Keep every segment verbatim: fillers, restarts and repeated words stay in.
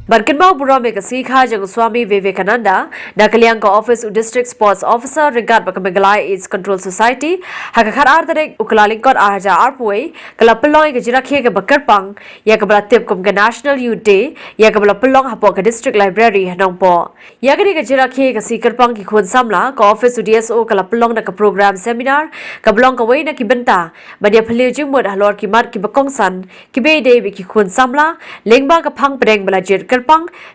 Ban kynmaw burom ïa ka sngi kha jong u Swami Vivekananda, na ka liang ka office u District Sports Officer ryngkat bad ka Meghalaya AIDS Control Society, ha ka khatar tarik u Kyllalyngkot arhajar arphew wei, ka la pynlong ïa ka jingrakhe kaba kyrpang, ïa kaba la tip kum ka National Youth Day, ïa kaba la pynlong hapoh ka District Library ha Nongpoh. Ïa kane ka jingrakhe ka sngi kyrpang ki khun samla, ka office u D S O ka la pynlong da ka program seminar, kaba long kawei na ki bynta ban ïa phylliew jingmut halor ki mat kiba kongsan, kiba ïadei bad ki khun samla, lyngba ka phang pdeng ba la jied kyrpang,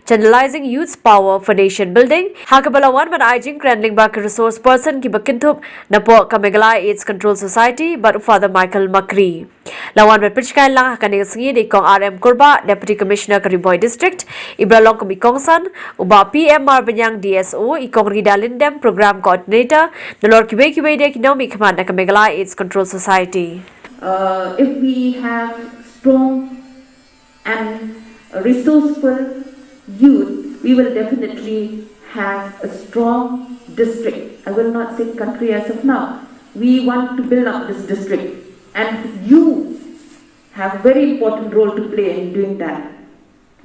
Channelizing Youth's Power for Nation Building, ha kaba la wan ban ai jingkren lyngba ki resource person kiba kynthup napoh ka Meghalaya AIDS Control Society bad u Father Michael Makri. La wan ban pynshai lang ha kane ka sngi da i Kong R M Kurbah, Deputy Commissioner ka Ri Bhoi District, iba la long kum i kongsan, u Bah P M Marbaniang D S O, i Kong Rida Lyngdoh, Program Coordinator, nalor kiwei kiwei de ki nongmihkhmat na ka Meghalaya AIDS Control Society. Uh, if we have strong and resourceful youth, we will definitely have a strong district. I will not say country as of now. We want to build up this district, and you have a very important role to play in doing that.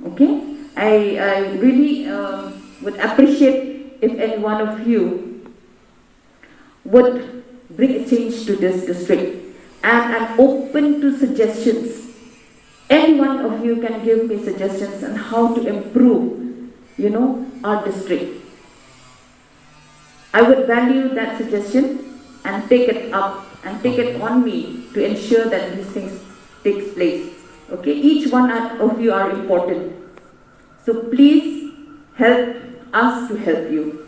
Okay? I, I really um, would appreciate if any one of you would bring a change to this district. And I'm open to suggestions. Any one of you can give me suggestions on how to improve, you know, our district. I would value that suggestion and take it up and take it on me to ensure that these things takes place. Okay, each one of you are important. So please help us to help you.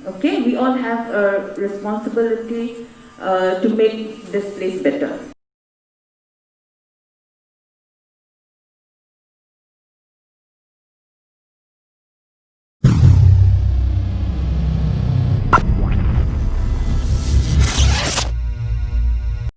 Okay, we all have a responsibility uh, to make this place better.